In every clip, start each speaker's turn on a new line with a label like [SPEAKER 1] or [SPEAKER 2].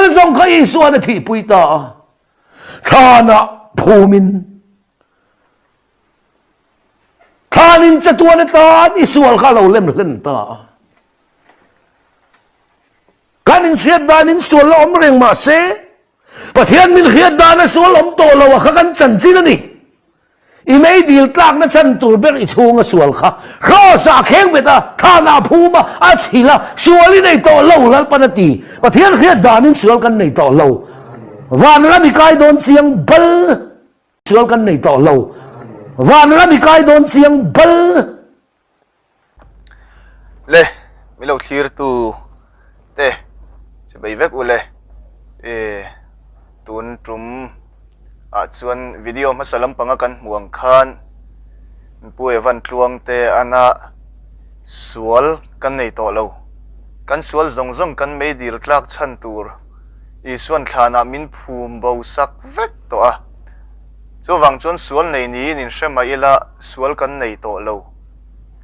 [SPEAKER 1] Sual zawng kha Isuan a thihpui ta a, thlanah phumin thlanin chatuan atan i sual kha a lo lem hlen ta a. Kan inhriat danin sual la awm reng mah se, Pathian min hriat dana sual awm tawh lo a kha kan chanchin a ni. I meidil tlakna chan tur ber i chhunga sual kha Kraws-ah a kheng bet a, thlanah a phum a, a chhil a, sual i nei tawh lo Lalpan a ti. Pathian hriat danin sual kan nei tawh lo. Vanram i kai dawn chiang bal. Sual kan nei tawh lo. Vanram i kai dawn chiang bal.
[SPEAKER 2] Le, mi lo thlir tu te chi bei vek u le. E, tun tum ah chuan video hmasa lampanga kan hmuh ang khan Pu Evan Tluang te ana sual kan nei tawh lo. Kan sual zawng zawng kan meidil tlak chhan tur Isuan thlanah min phum bo sak vek tawh a. Chuvang chuan sual nei niin inhre mah ila sual kan nei tawh lo.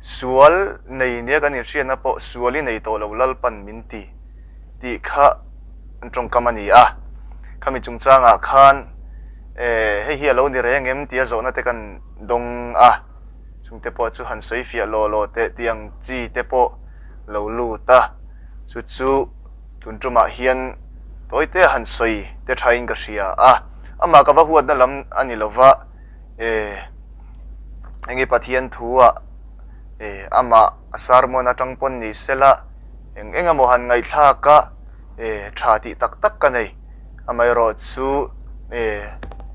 [SPEAKER 2] Sual nei nia kan inhriatna pawh sual i nei tawh lo Lalpan min ti tih kha an tawngkam a ni a. Khami chungchangah khan hei hi a lo ni reng em tia zawhna te kan dawng a, chungte pawh chu han sawi fiah law law teh tih ang chi te pawh lo lut a, chu chu tun tumah hian tawite han sawi te thain ka hria a. Amah ka va huatna lam a ni lova, e enge Pathian thu ah e amah a sermon atang pawn ni sela eng eng emaw han ngaihthlak a e tha tih tak tak ka nei. Amaherawh chu e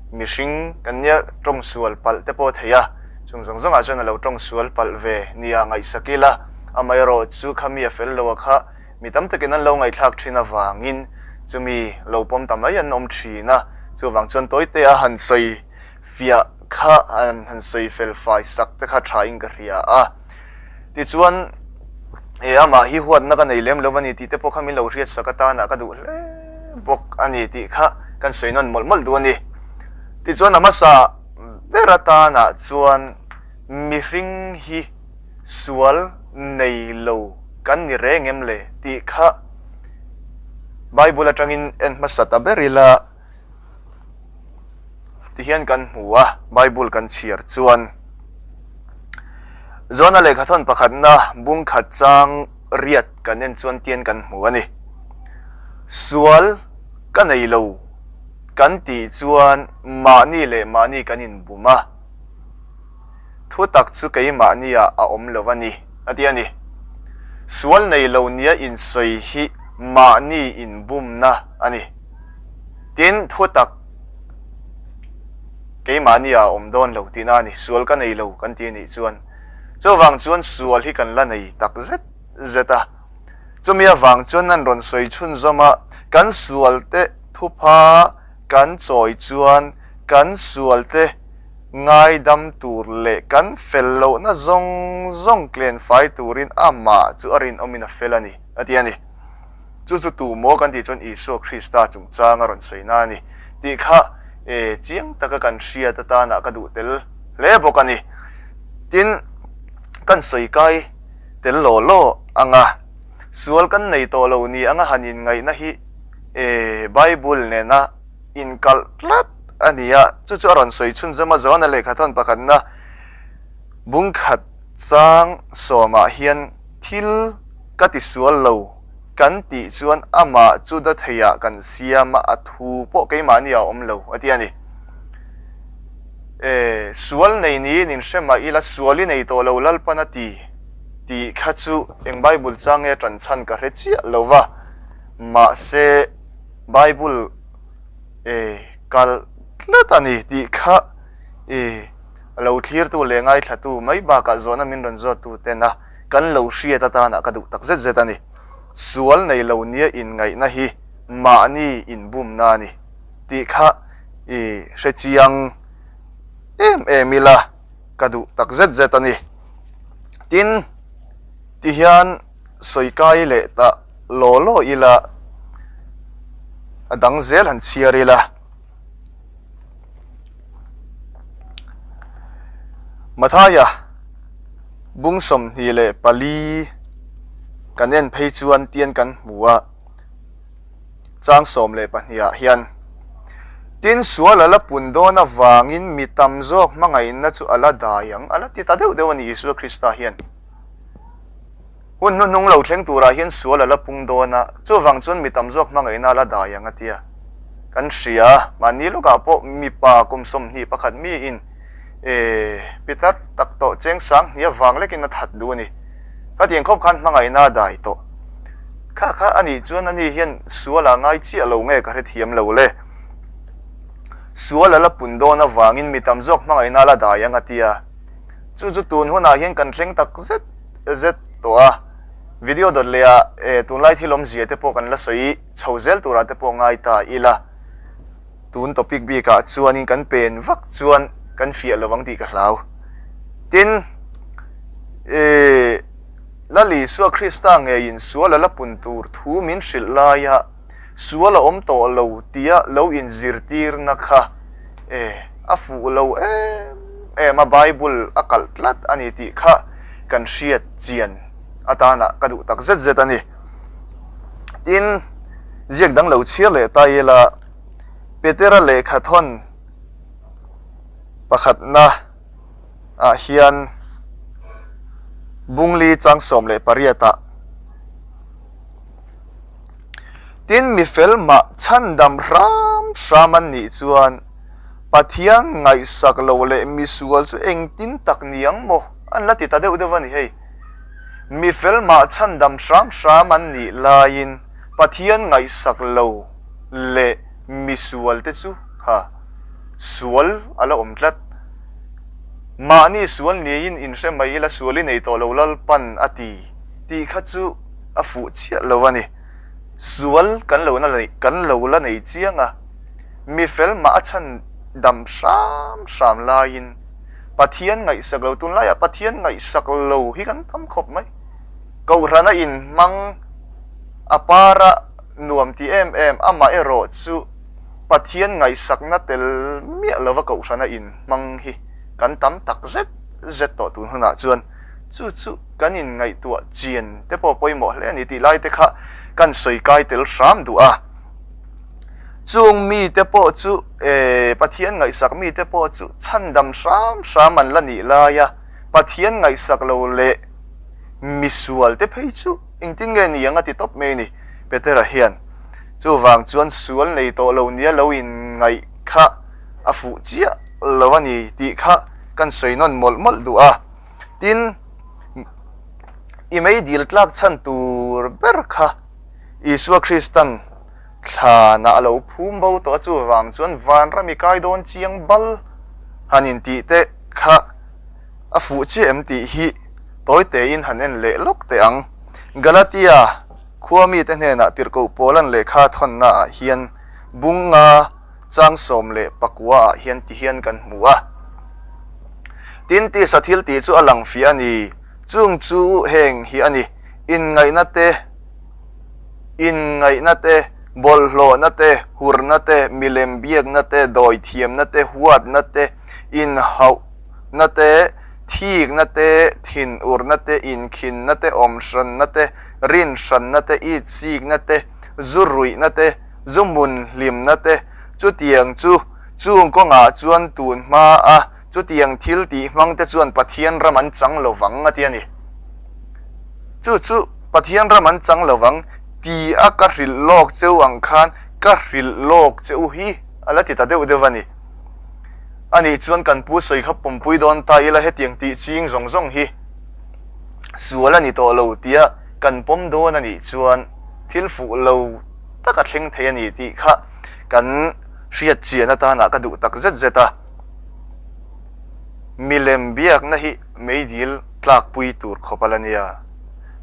[SPEAKER 2] mihring kan nia tawng sual palh te pawh thei a, chung zawng zawng ah chuan a lo tawng sual palh ve nia ngaihsak ila, amaherawh chu khami a fel lo a kha Mi tam takin an lo ngaihthlak thin avangin chumi lo pawm ta mai an awm thin a, chuvang chuan tawite a han sawi fiah kha an han sawi fel fai sak te kha thain ka hria a. Tichuan, he amah hi huatna ka nei lem lo a ni tih te pawh kha min lo hriat sak atana ka duh hle bawk a ni tih kha kan sawi nawn mawlh mawlh duh a ni. Tichuan a hmasa ber atana chuan mihring hi sual nei lo kan ni reng em le tih kha Bible atangin en hmasa ta ber ila tihian kan hmu a, Bible kan chhiar chuan Jona lehkhathawn pakhatna bung khat chang riat kan en chuan tian kan hmu a ni. Sual ka nei lo kan tih chuan mahni leh mahni kan inbum a. Thu tak chu keimahniah a awm lo a ni, a ti a ni. Sual nei lo nia insawi hi mahni inbumna a ni. Tin, thu tak keimahniah a awm dawn lo tihna a ni. Sual ka nei lo kan ti a nih chuan. Chuvang chuan sual hi kan la nei tak zet zet a. Chumi avang chuan an rawn sawi chhunzawm a, kan sualte thupha kan chawi chuan kan sualte Ngaidam tur leh kan fel lohna zawng zawng tlen fai turin amah chu a rinawmin a fel a ni, a ti a ni. Chu chu tu maw kan tih chuan Isua Krista chungchang a rawn sawi na a ni tih kha e chiang taka kan hriat atana ka duh tel hle bawk a ni. Tin, kan sawi kai tel law law ang a, sual kan nei tawh lo ni anga han inngaihna hi e Bible nena inkalh tlat a ni a, chu chu a rawn sawi chhunzawm a, Johana lehkhathawn pakhatna bungkhat chang sawmah hian thil ka tisual lo kan tih chuan amah chu datheiah kan siam a, a thu pawh keimahni a awm lo a ti a ni. E, sual nei niin inhre mah ila sual i nei tawh lo Lalpan a ti tih kha chu eng Bible chang nge ṭan chhan ka hre chiah lo va, mahse, Bible e kal tlat a ni tih kha e lo thlirtu leh ngaithlatu mai bakah zawhna min rawn zawttu tena kan lo hriat atana ka duh tak zet zet a ni. Sual nei lo nia inngaihna hi mahni inbumna a ni tih kha i hre chiang em em ila ka duh tak zet zet a ni. Tin, tihian sawi kai leh ta law law ila, a dang zel han chhiar ila. Mathaia bung 24 kan en phei chuan tian kan hmu a. Chang 12 ah hian, Tin, sual a la pun dawn avangin mi tam zawk hmangaihna chu a la dai ang, a la ti ta deuh deuh a ni Isua Krista hian. Hun hnuhnung lo thleng turah hian sual a la pung dawn a, chuvang chuan mi tam zawk hmangaihna a la dai ang a tia kan hria. Mahni lawkah pawh mipa kum 21 miin e pitar tak tawh cheng sang hnih avang lekin a that duh a ni. Khatiang khawp khan hmangaihna a dai tawh. Kha kha a nih chuan ani hian sual a ngai chiah lo nge ka hrethiam lo le. Sual a la pun dawn avangin mi tam zawk hmangaihna a la dai ang a tia. Chu chu tun hunah hian kan thleng tak zet zet tawh a, video dawt leh ah e tunlai thil awmzia te pawh kan la sawi chho zel turah te pawh ngai ta ila, tun topic bikah chuanin kan pen vak chuan kan fiah lo ang tih ka hlau. Tin, e Lal Isua Krista ngeiin sual a la pun tur thu min hrilh laia sual a awm tawh lo tia lo inzirtirna kha e a fuh lo em em a, Bible a kalh tlat a ni tih kha kan hriat chian atana ka duh tak zet zet a ni. Tin, ziak dang lo chhiar leh ta ila, Petera lehkha thawn pakhatna ah hian Bungli chang 18 ah, Tin, mi fel mah chhandam hram hram an nih chuan Pathian ngaihsak lo leh misual chu engtin tak ni ang maw? An la ti ta deuh deuh a ni hei. Mi fel mah chhandam hram hram an nih laiin Pathian ngaihsak lo leh misual te chu ha sual a la awm tlat. Mahni sual niin inhre mai ila sual i nei tawh lo Lalpan a ti tih kha chu a fuh chiah lo a ni. Sual kan lo na kan lo la nei chiang a, mi fel mah a chhan dam hram hram laiin Pathian ngaihsak lo, tunlaiah Pathian ngaihsak lo hi kan tam khawp mai. Kohhrana inhmang a para nuam ti em em, amah erawh chu Pathian ngaihsakna tel miah lova kohhrana inhmang hi kan tam tak zet zet tawh tun hunah chuan. Chu chu kan inngaihtuah chian te pawh pawimawh hle a ni tih lai te kha kan sawi kai tel hram duh a. Chung mite pawh chu eh Pathian ngaihsak mite pawh chu chhandam hram hram an la nih lai a, Pathian ngaihsak lo leh misual te phei chu engtin nge ni ang a ti tawp mai a ni Petera hian. Chuvang chuan sual nei tawh lo nia lo inngaih kha a fuh chiah lo a ni tih kha kan sawi nawn mawlh mawlh duh a. Tin, i meidil tlak chhan tur ber kha Isua Kristan thlanah a lo phum bo tawh a, chuvang chuan vanram i kai dawn chiang bal han intih te kha a fuh chiah em tih hi tawi tein han en leh lawk teh ang. Galatia khua mite hnenah tirhkoh Paulan lehkha thawnnaah hian bunga Chang 19 ah hian ti hian kan hmu a. Tin, tisa thil tih chu a lang fiah a ni. Chung chu heng hi a ni, inngaihna te, inngaihna te, bawlhhlawhna te, hurna te, milem biakna te, dawithiamna te, huatna te, inhauhna te, thikna te, thinurna te, inkhinna te, awmhranna te, rinhranna te, itsikna te, zu ruihna te, Zu hmun hlimna te, chutiang chu chung kawngah chuan tun hma a chutiang thil tih hmang te chuan Pathian ram an chang lo vang a ti a ni. Chu chu Pathian ram an chang lo vang ti a ka hrilh lawk cheu ang khan ka hrilh lawk che u hi a la ti ta deuh deuh a ni. A nih chuan kan pu sawi kha pawmpui dawn ta ila hetiang tih ching zawng zawng hi sual a ni tawh lo tia kan pawm dawn a nih chuan thil fuh lo tak a thleng thei a ni tih kha kan hriat chian atana ka duh tak zet zet a. Milem biakna hi meidil tlakpui tur khawp a la nia.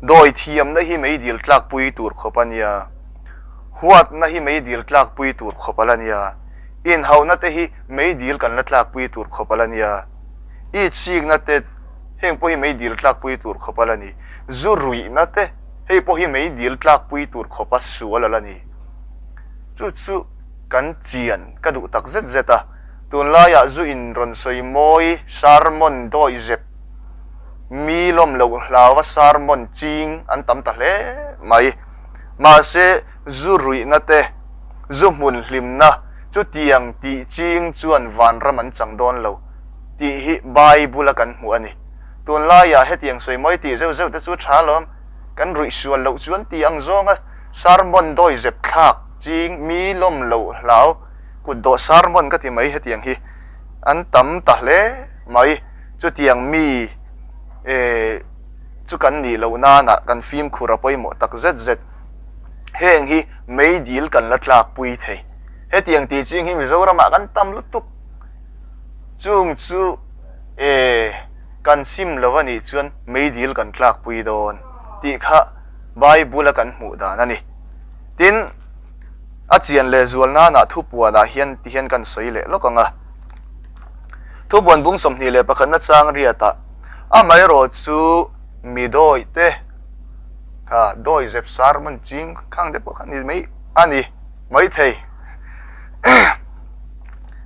[SPEAKER 2] Dawi thiamna hi meidil tlakpui tur khawp a nia. Huatna hi meidil tlakpui tur khawp a la nia. Inhauhna te hi meidil kan la tlakpui tur khawp a la nia. Itsikna te heng pawh hi meidil tlakpui tur khawp a la ni. Zu ruihna te. Hei pawh hi meidil tlakpui tur khawpa sual a la ni. Chu chu kan chian ka duh tak zet zet a, tunlaiah zu in rawn sawi mawi sermon dawi zep, mi lawm loh hlauva sermon ching an tam ta hle mai. Mahse, zu ruihna te. Zu hmun hlimna chutiang tih ching chuan vanram an chang dawn lo tih hi Bible a kan hmuh a ni. Tunlaiah hetiang sawi mawi tih zeuh zeuh te chu tha alawm, kan ruih sual loh chuan tih ang zawnga sermon dawi zep thlak ching mi lawm loh hlau kut dawh sermon ka ti mai hetiang hi an tam ta hle mai. Chutiang mi chu kan nih loh nana kan fimkhur a pawimawh tak zet zet. Heng hi meidil kan la tlakpui thei. Hetiang tih ching hi Mizoramah kan tam lutuk. Chung chu e kan sim lo a nih chuan meidil kan tlakpui dawn tih kha Bible a kan hmuh dan a ni. Tin, a chian leh zual nanah thupuanah hian tihian kan sawi leh lawk ang a. Thupuan bung 21 na chang riatah amaherawh chu mi dawi te kha dawi zep sar man ching khang te pawh kha ni mai a ni maithei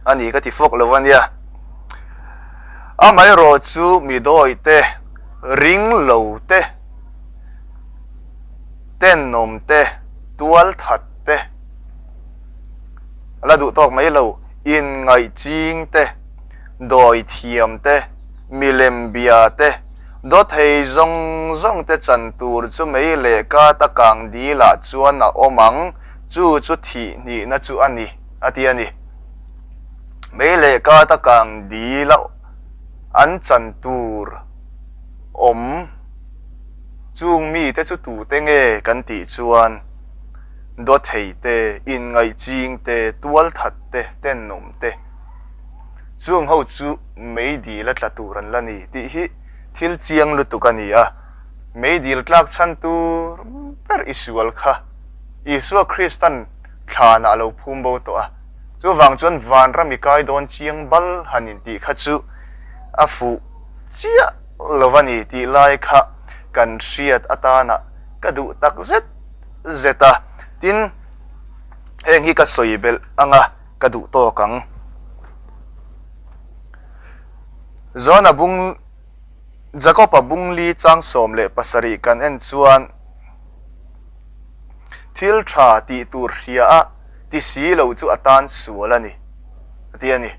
[SPEAKER 2] a ni ka ti fawk lo a nia. Amaherawh chu mi dawi te ring lo te tenawm te tual that te a la duh tawk mai lo inngaih ching te dawi thiam te milem bia te dawthei zawng zawng te chan tur chu mei leh kata kang dilah chuan a awm ang, chu chu thih hnihna chu a ni, a ti a ni. Mei leh kata kang dila an chan tur awm chung mite chu tute nge kan tih chuan dawthei te, inngaih ching te, tualthat te, tenawm te, chung ho chu meidil a tla tur an la ni tih hi thil chiang lutuk a ni a, meidil tlak chhan tur ber i sual kha Isua Kristan thlanah a lo phum bo tawh a, chuvang chuan vanram i kai dawn chiang bal han intih kha chu a fuh chiah lo a ni tih lai kha kan hriat atana ka duh tak zet zet a, tin heng hi ka sawi belh anga ka duh tawk ang. John-a bung, Jakob-a bungli chang 17 kan en chuan thil tha tih tur hria a ti si lo chu a tan sual a ni, a ti a ni.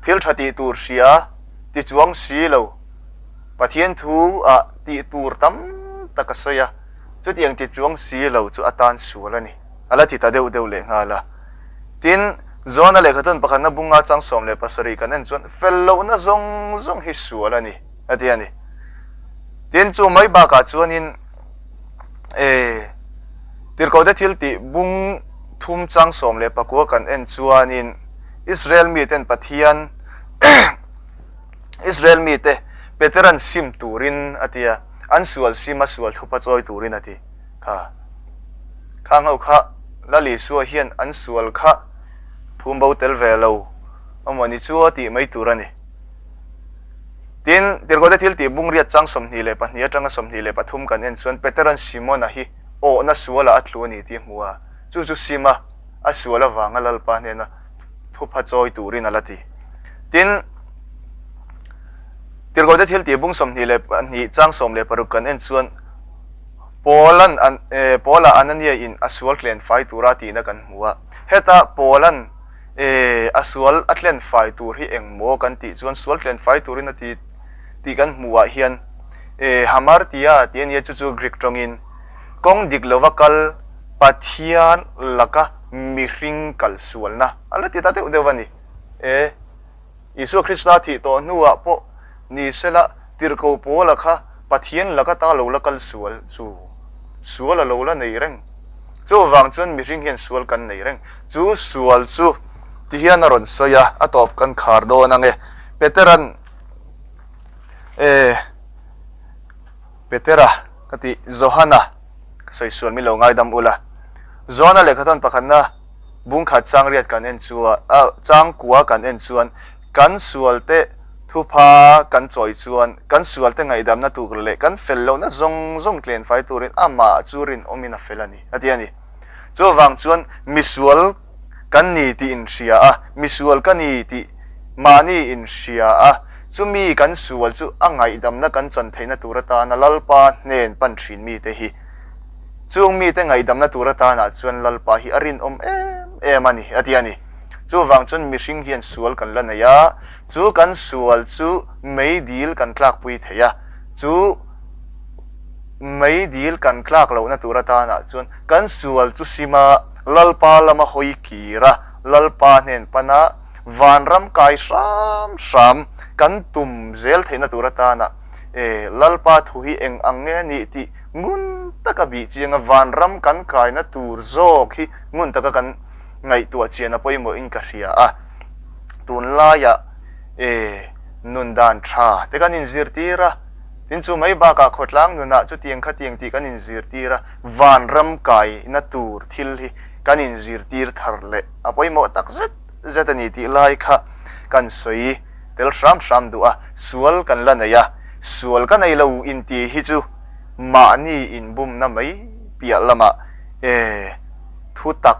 [SPEAKER 2] Thil tha tih tur hria ti chuang si lo, Pathian thu ah tih tur tam tak a sawi a, chutiang ti chuang si lo chu a tan sual a ni, a la ti ta deuh deuh leh nghal a. Tin, John-a lehkhathawn pakhatna bunga chang 17 kan en chuan fel lohna zawng zawng hi sual a ni, a ti a ni. Tin, chu mai bakah chuanin e Tirhkohte thil tih bung thum chang 19 kan en chuanin Israel miten Pathian Israel mite Peteran sim turin a ti a, an sual sim a sual thupa chawi turin a ti. Kha khang ho kha Lal Isua hian an sual kha phum bo tel ve lo amaw ni chu a tih mai tur a ni. Tin, Tirhkohte thil tih bungriat chang 22 atanga 23 kan en chuan Peteran Simona hi awhna sualah a tlu a ni tih a hmu a, chu chu Sima a sual avanga Lalpa hnena thupha chawi turin a la ti. Tin, Tirhkohte thil tih bung 22 chang 16 kan en chuan Paul-a'n an eh Paul-a Anania in a sual tlen fai tura tihna kan hmu a. Heta Paul-a'n eh a sual a tlen fai tur hi eng maw kan tih chuan sual tlen fai turin a ti tih kan hmuh ah hian eh hamartia tih a nia chu chu Greek tawngin kawng dik lova kal Pathian laka mihring kal sualna a la ti ta deuh deuh a ni. Eh. Isua Krista thih tawh hnuah pawh ni sela tirhkoh Paula kha Pathian laka ta lo la kal sual chu sual a lo la nei reng. Chuvang chuan mihring hian sual kan nei reng. Chu sual chu ti hian a rawn sawi a, a tawp kan khar dawn ang e. Petera'n e Petera ka tih Johana ka sawi sual min lo ngaidam ula. Johana lehkhathawn pakhatna Bungkhat changriat kan en chuan, ah, changkua kan en chuan, kan sualte thupha kan chawi chuan, kan sualte ngaihdamna tur leh kan fel lohna zawng zawng tlen fai turin amah chu rinawmin a fel a ni, a ti a ni. Chuvang chuan misual kan ni tih inhria a, misual ka ni tih mahni inhria a, chumi kan sual chu a ngaihdamna kan chan theihna tur atana Lalpa hnen pan thin mite hi Chung mite ngaihdamna tur atanah chuan Lalpa hi a rinawm em em a ni, a ti a ni. Chuvang chuan mihring hian sual kan la nei a, chu kan sual chu meidil kan tlakpui thei a, chu meidil kan tlak lohna tur atanah chuan kan sual chu sima Lalpa lama hawi kir a, Lalpa hnen pana vanram kai hram hram kan tum zel theihna tur atana e Lalpa thu hi eng ang nge a nih tih ngun taka bih chianga vanram kan kaina tur zawk hi ngun taka kan ngaihtuah chian a pawimawhin ka hria a. Tunlaiah e nun dan tha te kan inzirtir a, tin chu mai bakah khawtlang nunah chutiang khatiang tih kan inzirtir a, vanram kaina tur thil hi kan inzirtir thar leh a pawimawh tak zet zet a ni tih lai kha kan sawi tel hram hram duh a, sual kan la nei a, sual ka nei lo inti hi chu mahni inbumna mai piah lamah e thu tak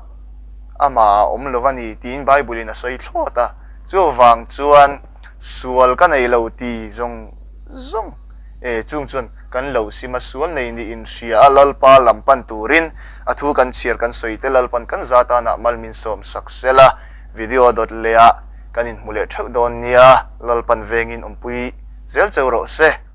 [SPEAKER 2] amah a awm lo a ni tiin Bible in a sawi thlawt a, chuvang chuan sual ka nei lo ti zawng zawng e chung chuan kan lo sim a, sual nei nih inhria a Lalpa lam pan turin a thu kan chhiar kan sawi te Lalpan kan za tanah mal min sawm sak sel a, video dawt leh ah kan inhmu leh theuh dawn nia, Lalpan vengin awmpui zel cheu rawh se.